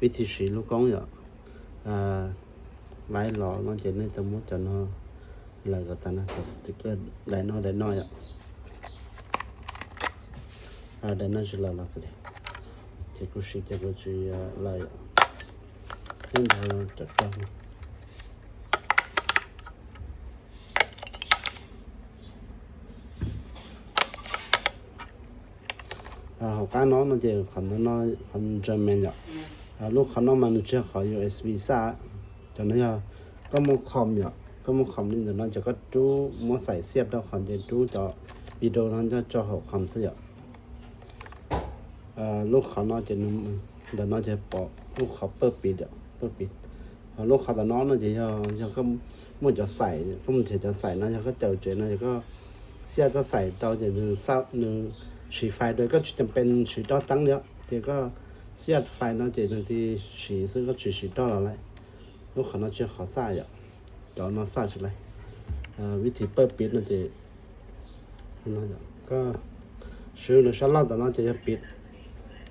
វិធី use ລູກກອງ ເນາະ ອາ ຫຼາຍຫຼໍ່ເນາະ ຈະໃນຕະມຸດຈະເນາະ ຫຼາຍກວ່າຕານະ ສະຕິກເກີ ຫຼາຍໜ້ອຍ ຫຼາຍໜ້ອຍ ອາ ຫຼາຍໜ້ອຍ ຈະຫຼາຍຫຼໍ່ ກໍໄດ້ ຈະກູຊິ ຈະກູຊິ ອາ ຫຼາຍ ເຫັນເຮົາຈັດການ ອາ ເຮົາການເນາະ ເນາະ ຈະຄອມນ້ອຍໆ ຄອມເຈີແມນເນາະ ອາ ລູກຄອມນ້ອຍມາ ໜຶ່ງເທື່ອ ຂໍ ຢູເອັສບີ ຊາ ຈາກນັ້ນກໍໝົດຄອມເນາະ ກໍໝົດຄອມນີ້ ຈາກນັ້ນຈະກໍຕູ້ມາໃສ່ສຽບດອກຄອມ ຈະຕູ້ຈໍວິດີໂອນັ້ນ ຈະຈໍຫົວຄອມຊະເນາະ ອາ ລູກຄອມນ້ອຍຈະໜຶ່ງ ດຽວນ້ອຍຈະເປີດ ລູກຄອມເປີດປິດ ເປີດປິດ ອາ ລູກຄອມຕອນນ້ອຍເນາະ ຈະ ຈະກໍໝົດຈະໃສ່ ກໍໝົດຈະໃສ່ເນາະ ຈະກໍເຈົ້າເຈເນາະ ຈະກໍ ເສຍຈະໃສ່ເຕົາຈະໜຶ່ງ ໜຶ່ງສີໄຟໂດຍ ກໍຈຳເປັນສີຕໍ່ຕັ້ງເນາະ ຈະກໍເສຍໄຟເນາະ ຈະໜຶ່ງທີ່ສີ ຊຶ່ງກໍສີ ສີຕໍ່ລະໄລ ລູກຄອມນ້ອຍຈະຂໍສາຍເນາະ ຈອນອນສາຍຊິໄລ ເອີ ວິທີເປີດປິດເນາະ ຈະ ເນາະ ກໍຊື້ໂດຍສາມລອບຕອນນ້ອຍຈະປິດ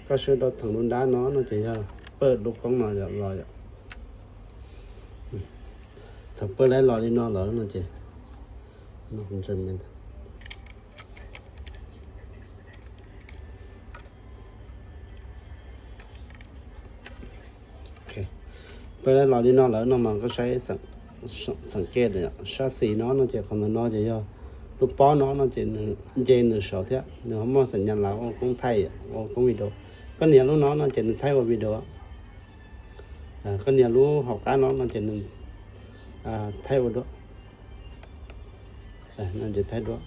ກໍຊື້ດອກເຖິງລຸນດ້ານເນາະ ເນາະ ຈະເປີດລູກກອງເນາະ ລອຍ ອືມ ຖ້າເປີດໄດ້ລອຍນີ້ເນາະ ລອຍເນາະ ຈະ ເນາະ ມັນຈະແມ່ນ ໂອເຄ ເປີດໄດ້ລອຍນີ້ເນາະ ແລ້ວເນາະ ມັນກໍໃຊ້ສັງ ສັງ ສັງເກດເນາະ ຊາຊີເນາະ ເນາະ ຈະຄອມເນາະ ຈະ ລູກປ້ອນເນາະ ເນາະ ຈະ ເຈໜຶ່ງສອງເທື່ອ ເນາະ ເຮົາມອງສັນຍານລາວ ອອກກ້ອງຖ່າຍ ອອກກ້ອງວິດີໂອ ກໍເນຍລູກເນາະ ເນາະ ຈະໜຶ່ງຖ່າຍວ່າວິດີໂອ ອາ ກໍເນຍລູກເຮົາການເນາະ ເນາະ ຈະໜຶ່ງ ອາ ຖ່າຍວ່າດ້ວຍ ເອີ ນັ້ນຈະຖ່າຍດ້ວຍ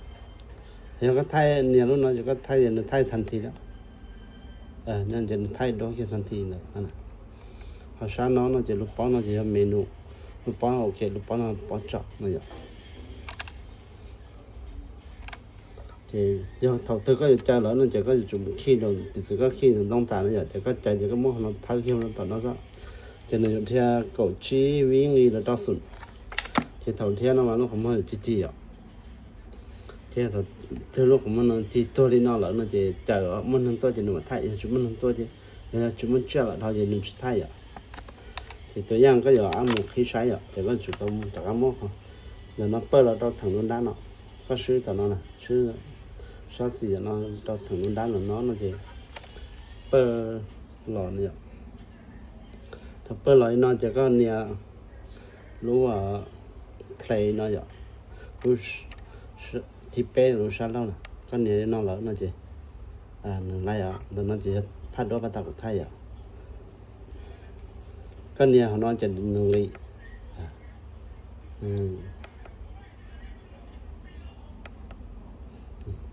ເຮົາກໍຖ່າຍເນຍລູກເນາະ ຈະກໍຖ່າຍ ເນຍຖ່າຍທັນທີແລ້ວ ເອີ ນັ້ນຈະຖ່າຍດ້ວຍທັນທີເນາະ ນັ້ນນະ ເຮົາຊາເນາະ ເນາະ ຈະລູກປ້ອນເນາະ ຈະເມນູ ລູກປ້ອນ ໂອເຄ ລູກປ້ອນເຮົາປ້ອນຈອກເນາະ ເຈົ້າ ເຈົ້າເຖິງກໍຢູ່ໃຈແລ້ວ ເນາະ ເຈົ້າກໍຢູ່ຈຸດຄີໂດນ ປິດຊື່ກໍຄີໂດນຕ້ອງຕາຍເນາະ ເຈົ້າ ເຈົ້າກໍໃຈ ເຈົ້າກໍໝົດເຮົາເທົ່າເຂົ້າຕອນເນາະ ເຈົ້າ ຈະໜຶ່ງເທື່ອ ເກົ້າຈີ ວິງ ລີ ແລ້ວຕໍ່ສູນ ເຈົ້າເທົ່າເທື່ອເນາະ ມາລູກຂອງມັນຈີຈີ ເຈົ້າ ເຈົ້າເທົ່າ ເທື່ອລູກຂອງມັນຈີຕົວລີເນາະ ແລ້ວເນາະ ເຈົ້າ ໃຈ ໝົດໜຶ່ງຕົວ ຈະໜຶ່ງມາຖ່າຍ ຈຸດໝົດໜຶ່ງຕົວ ເຈົ້າ ແລ້ວຈຸດໝົດເຈົ້າລະ ເຮົາຈະໜຶ່ງຊິຖ່າຍ ເຈົ້າ ເຈົ້າ ຕົວຢ່າງກໍຢູ່ອາໝູຄີໄຊ ເຈົ້າ ເຈົ້າກໍຈຸດຕົວຕະກາໝໍ ແລ້ວເນາະ ເປີດລະຕໍ່ເຖິງລຸນດ້ານເນາະ ກໍຊື້ຕອນນັ້ນນະ ຊື້ ຊາຊີເນາະ ຕໍ່ເຖິງລຸນດ້ານລະເນາະ ເນາະ ເຈົ້າ ເປີດລອນີ້ ເຈົ້າ ຖ້າເປີດລອນີ້ເນາະ ເຈົ້າກໍເນຍ ຫຼືວ່າ ເພລເນາະ ເຈົ້າ ຫຼື ທີ່ເປ້ ຫຼືຊາເລົ່ານະ ກໍເນຍເນາະ ແລ້ວເນາະ ເຈົ້າ ອາ ໜຶ່ງໄລເອົາ ແລ້ວເນາະ ເຈົ້າ ພາດດອກປາຕາກຸໄທ ເຈົ້າ ກໍເນຍເຮົາເນາະ ເຈົ້າ ໜຶ່ງລີ ອາ ອືມ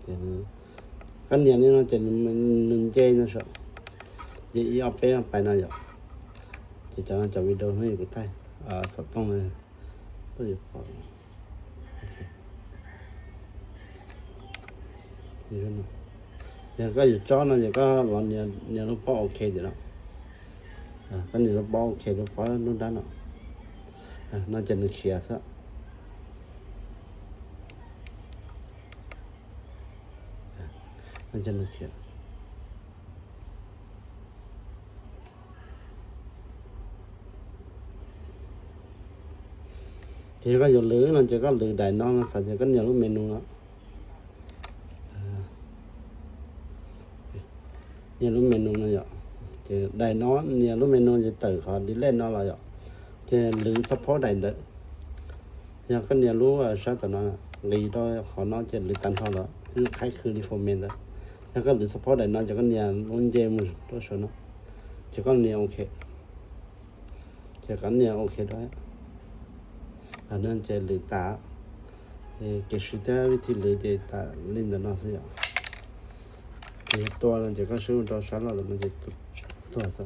ເຈົ້າ ກັນເນຍນີ້ເນາະ ຈະໜຶ່ງເຈເນາະ ຈະອີອອບເປນອອກໄປເນາະ ຈະ ຈະ ຈະວິດີໂອໃຫ້ກູໄທ ອາ ສອບຕ້ອງເລີຍ ໂຕຢູ່ພໍ ໂອເຄ ນີ້ເນາະ ຍັງກໍຢູ່ຈໍເນາະ ຍັງກໍລອເນຍ ເນຍລູກປ້ອນໂອເຄຢູ່ເນາະ ອາ ກໍເນຍລູກປ້ອນໂອເຄ ລູກປ້ອນລຸນດ້ານເນາະ ອາ ໜ້າຈະໜຶ່ງເຄຍຊະ ມັນຈະໜຶ່ງເຄຍ ທີ່ວ່າຢູ່ລືເນາະ ຈະກໍລືໄດເນາະ ສາຍຈະກໍເນຍລູກເມນູເນາະ ເນຍລູກເມນູເນາະ ຈະໄດເນາະ ເນຍລູກເມນູ ຈະເຕີຂອງດີເລດເນາະ ລະຈະລືຊັບພອດໄດເດີ ຍາກະເນຍລູ ອາ ຊາຕະນະ ລີໂດຍ ຂໍນອກເຈັດ ຫຼື ຕັນເທົ່າລະ ຄືໄຄຄືລີໂຟເມນເດີ ຍາກະລືສະເພາະໃດເນາະ ຈາກະເນຍລຸນເຈມຸໂຕໂຊເນາະ ຈາກະເນຍໂອເຄ ຈາກະເນຍໂອເຄດ້ວຍ ອັນນັ້ນເຈລືຕາ ເຈເກຊິເຕ ວິທີລືເຈຕາລິນເດເນາະ ເຈຕົວນັ້ນ ຈາກະຊູໂຕຊາລອດ ມັນຈະຕົວຊະ